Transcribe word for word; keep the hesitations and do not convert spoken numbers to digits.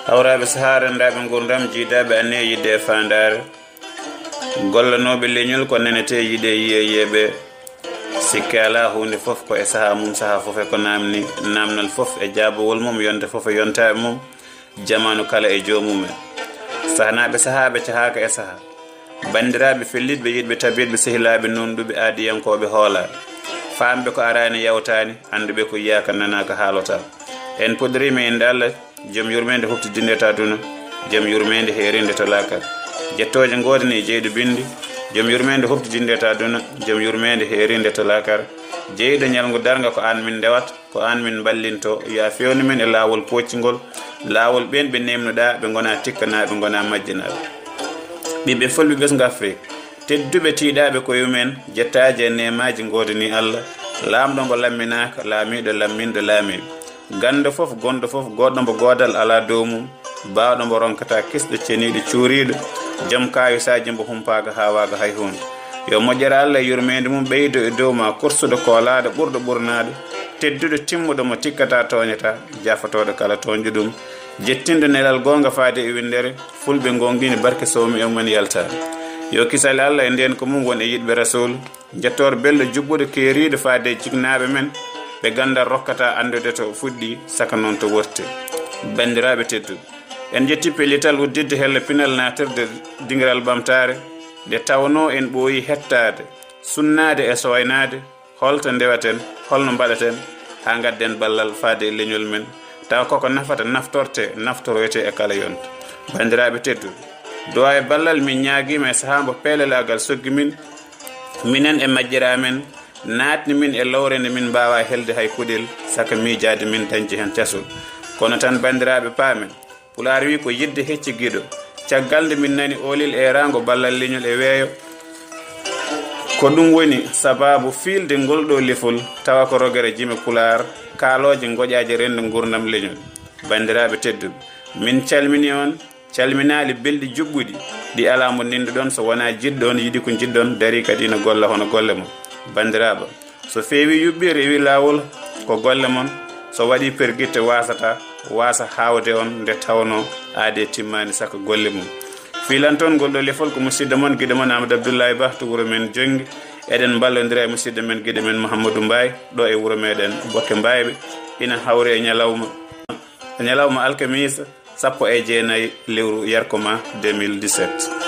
Hawraaɓe sahaa, renndaaɓe nguurndam, jiidaaɓe anniya, yiɗde e faandaare, gollanooɓe leñol ko nanetee, yiɗee, yiyee, yeeɓee. Sikke alaa, huunde fof ko e sahaa mum, sahaa fof e ko naamni, naamnal fof e jaabawol mum, yonta fof e yontaaɓe mum, jamaanu kala e joomum en. Sahnaaɓe sahaaɓe cahaaka e sahaa. Banndiraaɓe fellitɓe, yiɗɓe, tabiiɓe, sehilaaɓe, nuunɗuɓe, aadiyankooɓe, hoolaaɓe. Faamɓe ko araani yawtaani, annduɓe ko yiyaaka, nanaaka, haalotaaka. En puɗɗoriima innde Allah, Joom yurmeende huɓtidinde to aduna, Joom yurmeende heerinde to laakara. Jettooje ngoodani jeyɗo binndi, Joom yurmeende huɓtidinde to aduna, Joom yurmeende heerinde to laakara. Jeyɗo ñalngu darnga, ko aan min ndewata, ko aan min mballintoo. Yo a feewnu min e laawol pooccingol, laawol ɓeen ɓe neemnuɗaa, ɓe ngonaa tikkanaaɓe, ngonaa majjanaaɓe. Ɓiɓɓe fulɓe ɓesngu Afrik, tedduɓe tiiɗaaɓe koye mum en, jettaaje e neemaaji ngoodani Allah, laamɗo mbo lamminaaka, laamiiɗo lamminɗo laamiiɓe. Ganndo fof, gonɗo fof, goɗɗo mbo goodal alaa dow mum, baawɗo mbo ronkataa, kisɗo ceniiɗo cuuriiɗo, joom kaayisaaji mbo humpaaka haawaaka hay huunde. Yo moƴƴere Allah e yurmeende mum ɓeydo e dow maa, korsuɗo koolaaɗo, ɓurɗo ɓurnaaɗo, tedduɗo timmuɗo mo tikkataa tooñataa, jafotooɗo kala tooñɗo ɗum, jettinɗo nelal goonga faade e winndere, fulɓe ngoongɗini barke soomi e mum en yaltaani. Yo kisal Allah e ndeen ko mum won e yiɗɓe Rasuulu. Njettoor belɗo juɓɓuɗo keeriiɗo faade e jiknaaɓe men, ɓe ganndal rokkata anndude to fuɗɗi, saka noon to worti. Banndiraaɓe tedduɓe, en njetti pellital udditde helle pinal naatirde dingiral ɓamtaare, nde tawnoo en ɓooyi hettaade, sunnaade e sooynaade, holto ndewaten, holno mbaɗaten haa ngadden ballal faade e leñol men, tawa koko nafata naftorte, naftoroyte e kala yonta. Banndiraaɓe tedduɓe, duwaa e ballal min ñaagiima e sahaa mbo peelelaagal soggi min, minen e majjiraamen, naatni min e lowre nde min mbaawaa helde hay kuɗel, saka miijaade min dañde heen casol. Kono tan, banndiraaɓe, paamen, Pulaar wii ko yiɗde hecci giɗo. Caggal nde min nani oolel eeraango ballal leñol e weeyo, ko ɗum woni sabaabu fiilde ngol ɗoo lefol, tawa ko rogere jime Pulaar, kaalooje ngoƴaaje renndo nguurndam leñol. Banndiraaɓe tedduɓe, min calmini on, calminaali belɗi juɓɓuɗi, ɗi alaa mo ndennduɗon so wonaa jiɗɗo on, yiɗi ko njiɗɗon, darii kadi ina golla hono golle mon. Banndiraaɓe, so feewi yuɓɓi, rewi laawol, ko golle mon, so waɗi pergitte waasata, waasa haawde on nde tawnoo aadee timmaani saka golle mum. Fiilanton ngol ɗoo lefol ko musidɗo mon, giɗo mon Amadou Abdoulaye Ba to wuro men Jonnge. Eɗen mballondira e musidɗo men, giɗo men Mouhamadou Mbaye ɗo e wuro meɗen Bokke Mbayɓe. Ina hawri e ñalawma, ñalawma alkamiisa sappo e jeenayi lewru yarkoma deux mille dix-sept.